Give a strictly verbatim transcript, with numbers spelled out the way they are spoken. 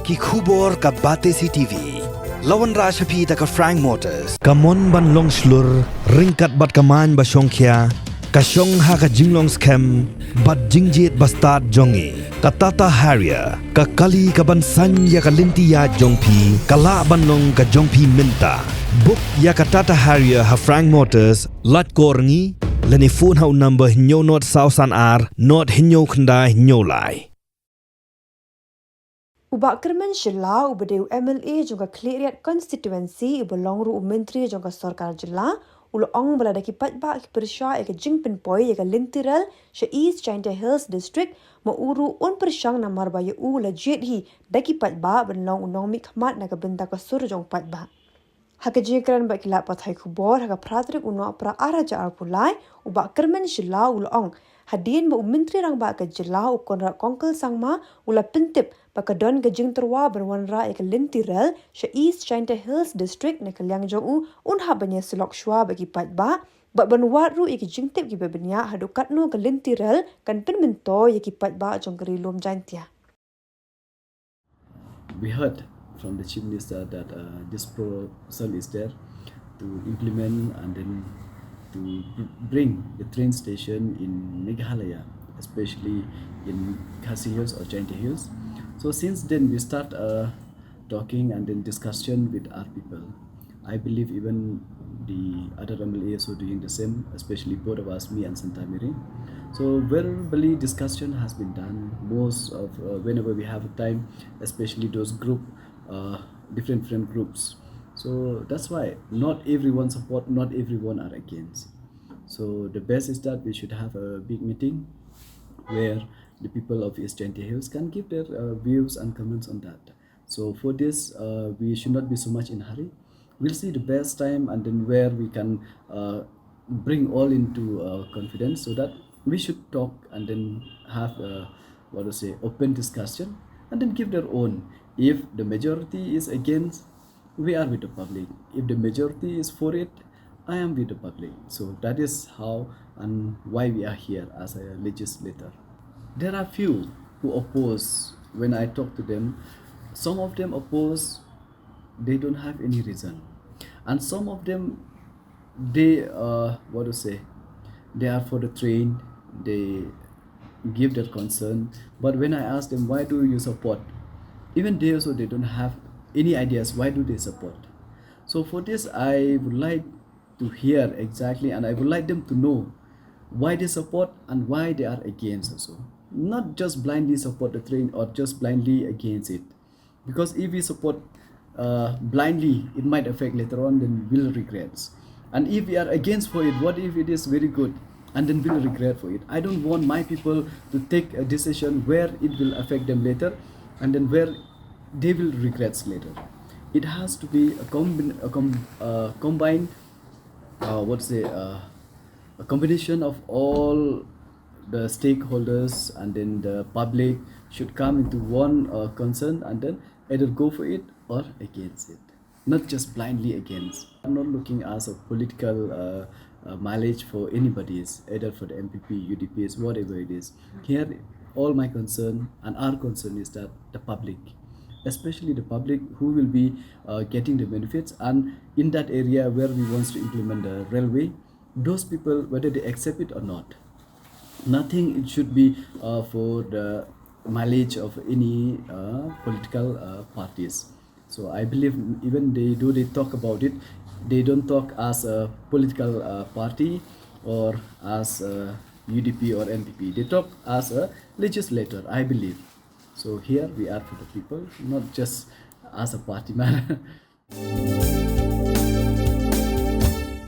Ki khubor ka Batesi T V. La wanrah sha phi da ka Frank Motors. Ka mon ban long shlur, ryngkat bad ka main ba shongkhia, ka shong ha ka jinglong skhem bad jingjied ba stad jong ngi. Ka Tata Harrier, ka kali ka ban saiñ ïa ka lynti ïaid jong phi, ka lah ban long ka jong phi mynta. Book ïa ka Tata Harrier ha Frank Motors, lait kor ngi, lane phone ha u number hynñiew nod saw san ar, nod hynñiew khyndai hynñiew lai. U Bah Kyrmen Shylla, uba dei u M L A jong ka Khliehriat Constituency, uba long ruh u Myntri jong ka Sorkar Jylla, u la ong ba lada ki paidbah ki pyrshah ïa ka jingpynpoi ïa ka lynti rel sha East Jaintia Hills District, ma u ruh un pyrshang namar ba ïa u la jied hi da ki paidbah ban long u nongmihkhmat na ka bynta ka sur jong u paidbah. Ha ka jingkren bad ki lad pathai khubor ha ka phra tarik u Nohprah ar hajar arphew lai, u Bah Kyrmen Shylla u la ong, hadien ba u Myntri Rangbah ka Jylla u Conrad Kongkal Sangma u la pyntip ba ka don ka jingtyrwa ban wanrah ïa ka lynti rel sha East Jaintia Hills District, na ka liang jong u un hap ban ïasyllok shuwa bad ki paidbah bad ban wad ruh ïa ki jingtip kiba bniah haduh katno ka lynti rel kan pynmyntoi ïa ki paidbah jong ka Ri Lum Jaintia. We heard from the Chief Minister that uh, this proposal is there to implement and then to br- bring the train station in Meghalaya, especially in Khasi Hills or Jaintia Hills. So since then, we start uh, talking and then discussion with our people. I believe even the other M L As were doing the same, especially both of us, me and Santamiring. So verbally discussion has been done most of uh, whenever we have a time, especially those group, uh, different different groups. So that's why not everyone support, not everyone are against. So the best is that we should have a big meeting where the people of East Jaintia Hills can give their uh, views and comments on that. So for this, uh, we should not be so much in hurry. We'll see the best time and then where we can uh, bring all into uh, confidence, so that we should talk and then have a, what to say, open discussion and then give their own. If the majority is against, we are with the public. If the majority is for it, I am with the public. So that is how and why we are here as a legislator. There are few who oppose when I talk to them. Some of them oppose, they don't have any reason. And some of them, they, uh, what to say, they are for the train, they give their concern. But when I ask them, why do you support? Even they also, they don't have any ideas, why do they support? So for this, I would like to hear exactly, and I would like them to know why they support and why they are against also. Not just blindly support the train or just blindly against it. Because if we support uh, blindly, it might affect later on, then we'll regret. And if we are against for it, what if it is very good? And then we'll regret for it. I don't want my people to take a decision where it will affect them later and then where they will regret later. It has to be a, combin- a com- uh, combined, uh, what's the, uh, a combination of all the stakeholders and then the public should come into one uh, concern and then either go for it or against it, not just blindly against. I'm not looking as a political uh, uh, mileage for anybody's, either for the N P P, U D Ps, whatever it is. Here, all my concern and our concern is that the public, especially the public who will be uh, getting the benefits, and in that area where we want to implement the railway, those people, whether they accept it or not, nothing it should be uh, for the mileage of any uh, political uh, parties. So I believe even they do, they talk about it, they don't talk as a political uh, party or as a U D P or N P P. They talk as a legislator, I believe. So here we are for the people, not just as a party man.